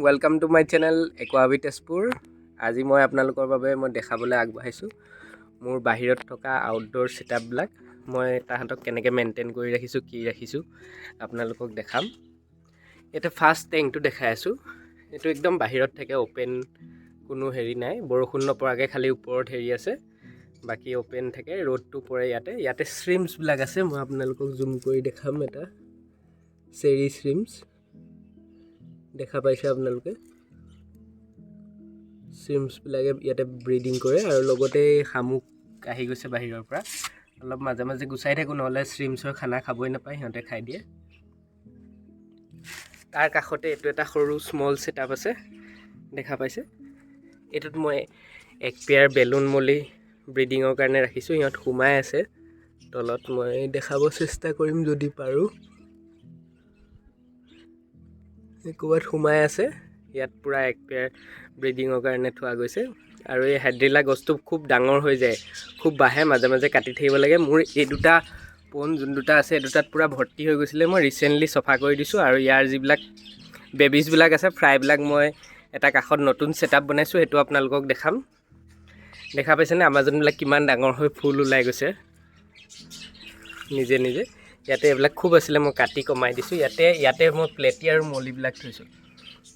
Welcome to my channel একুৱাবি Tezpur. আজি মই আপোনালোকৰ বাবে মই দেখাবলৈ আগবাঢ়িছোঁ মোৰ বাহিৰত থকা আউটড'ৰ ছেটআপবিলাক। মই তাহাঁতক কেনেকৈ মেইনটেইন কৰি ৰাখিছোঁ, কি ৰাখিছোঁ, আপোনালোকক দেখাম। ইয়াতে ফাৰ্ষ্ট টেংকটো দেখাই আছোঁ। এইটো একদম বাহিৰত থাকে, অ'পেন, কোনো হেৰি নাই। বৰষুণ নপৰাকৈ খালি ওপৰত হেৰি আছে, বাকী অ'পেন থাকে, ৰ'দটো পৰে ইয়াতে। ইয়াতে শ্ৰিম্পছবিলাক আছে। মই আপোনালোকক জুম কৰি দেখাম। এটা চেৰি শ্ৰিম্পছ দেখা পাইছে আপোনালোকে। শ্ৰিম্পছবিলাকে ইয়াতে ব্ৰিডিং কৰে আৰু লগতে শামুক আহি গৈছে বাহিৰৰ পৰা। অলপ মাজে মাজে গুচাই থাকোঁ, নহ'লে শ্ৰিম্পছৰ খানা খাবই নাপায়, সিহঁতে খাই দিয়ে। তাৰ কাষতে এইটো এটা সৰু স্মল ছেটআপ আছে, দেখা পাইছে। এইটোত মই এক পেয়াৰ বেলুন মলি ব্ৰিডিঙৰ কাৰণে ৰাখিছোঁ। সিহঁত সোমাই আছে তলত। মই দেখাব চেষ্টা কৰিম যদি পাৰোঁ। এই ক'ৰবাত সোমাই আছে। ইয়াত পূৰা এক পেয়াৰ ব্ৰিডিঙৰ কাৰণে থোৱা গৈছে। আৰু এই হাইড্ৰিলা গছটো খুব ডাঙৰ হৈ যায়, খুব বাঢ়ে, মাজে মাজে কাটি থাকিব লাগে। মোৰ এই দুটা পণ্ড যোন দুটা আছে, এই দুটাত পূৰা ভৰ্তি হৈ গৈছিলে। মই ৰিচেণ্টলি চফা কৰি দিছোঁ। আৰু ইয়াৰ যিবিলাক বেবিজবিলাক আছে, ফ্ৰাইবিলাক, মই এটা কাষত নতুন ছেটআপ বনাইছোঁ, সেইটো আপোনালোকক দেখাম। দেখা পাইছেনে আমাজনবিলাক কিমান ডাঙৰ হৈ ফুল ওলাই গৈছে নিজে নিজে? ইয়াতে এইবিলাক খুব আছিলে, মই কাটি কমাই দিছোঁ। ইয়াতে ইয়াতে মই প্লেটি আৰু মলিবিলাক থৈছোঁ।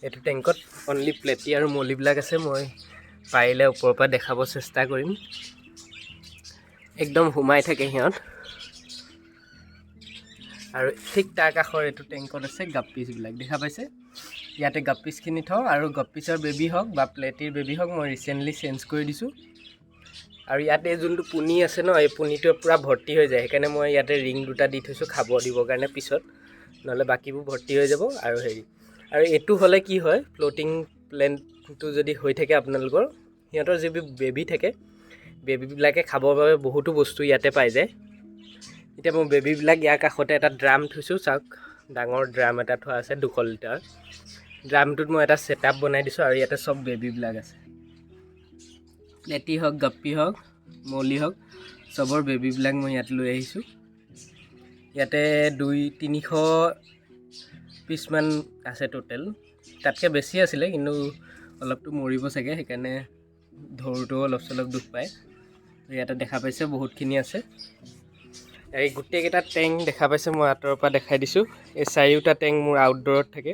এইটো টেংকত অনলি প্লেটি আৰু মলিবিলাক আছে। মই পাৰিলে ওপৰৰ পৰা দেখাব চেষ্টা কৰিম। একদম সোমাই থাকে সিহঁত। আৰু ঠিক তাৰ কাষৰ এইটো টেংকত আছে গাপ্পিছবিলাক, দেখা পাইছে। ইয়াতে গাপ্পিছখিনি থওঁ আৰু গাপ্পিছৰ বেবী হওক বা প্লেটিৰ বেবী হওক, মই ৰিচেণ্টলি চেঞ্জ কৰি দিছোঁ। আৰু ইয়াতে যোনটো পুনি আছে ন, এই পুনিটোৱে পূৰা ভৰ্তি হৈ যায়। সেইকাৰণে মই ইয়াতে ৰিং দুটা দি থৈছোঁ খাব দিবৰ কাৰণে পিছত, নহ'লে বাকীবোৰ ভৰ্তি হৈ যাব। আৰু হেৰি আৰু এইটো হ'লে কি হয়, ফ্ল'টিং প্লেণ্টটো যদি হৈ থাকে আপোনালোকৰ, সিহঁতৰ যিবোৰ বেবী থাকে, বেবীবিলাকে খাবৰ বাবে বহুতো বস্তু ইয়াতে পাই যায়। এতিয়া মই বেবীবিলাক ইয়াৰ কাষতে এটা ড্ৰাম থৈছোঁ। চাওক, ডাঙৰ ড্ৰাম এটা থোৱা আছে, 200 লিটাৰ। ড্ৰামটোত মই এটা ছেটআপ বনাই দিছোঁ আৰু ইয়াতে চব বেবীবিলাক আছে। প্লেটি হওক, গাপ্পি হওক, মলি হওক, চবৰ বেবীবিলাক মই ইয়াত লৈ আহিছোঁ। ইয়াতে 200-300 পিচমান আছে টোটেল। তাতকৈ বেছি আছিলে, কিন্তু অলপতো মৰিব চাগে, সেইকাৰণে ধৰোঁতেও অলপ চলপ দুখ পায়। ইয়াতে দেখা পাইছে, বহুতখিনি আছে। এই গোটেইকেইটা টেংক দেখা পাইছে, মই আঁতৰৰ পৰা দেখাই দিছোঁ। এই চাৰিওটা টেংক মোৰ আউটড'ৰত থাকে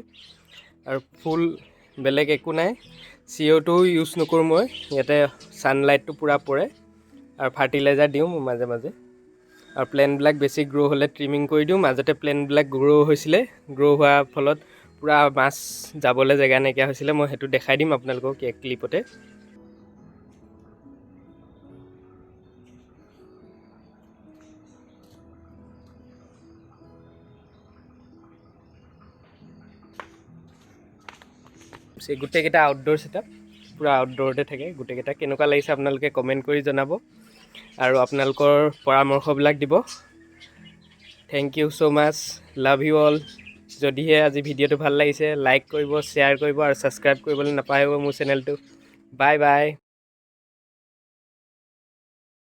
আৰু ফুল বেলেগ একো নাই। চিঅ'টোও ইউজ নকৰোঁ মই। ইয়াতে ছানলাইটটো পূৰা পৰে আৰু ফাৰ্টিলাইজাৰ দিওঁ মই মাজে মাজে। আৰু প্লেণ্টবিলাক বেছি গ্ৰ' হ'লে ট্ৰিমিং কৰি দিওঁ। মাজতে প্লেণ্টবিলাক গ্ৰ' হৈছিলে, গ্ৰ' হোৱাৰ ফলত পূৰা মাছ যাবলৈ জেগা নাইকিয়া হৈছিলে। মই সেইটো দেখাই দিম আপোনালোকক এক ক্লিপতে। এই গোটেইকেইটা আউটড'ৰ ছেটআপ, পূৰা আউটড'ৰতে থাকে গোটেইকেইটা। কেনেকুৱা লাগিছে আপোনালোকে কমেণ্ট কৰি জনাব আৰু আপোনালোকৰ পৰামৰ্শবিলাক দিব। Thank you so much, love you all. যদিহে আজি ভিডিঅ'টো ভাল লাগিছে, লাইক কৰিব, শ্বেয়াৰ কৰিব আৰু ছাবস্ক্ৰাইব কৰিবলৈ নাপাহৰিব মোৰ চেনেলটো। Bye bye.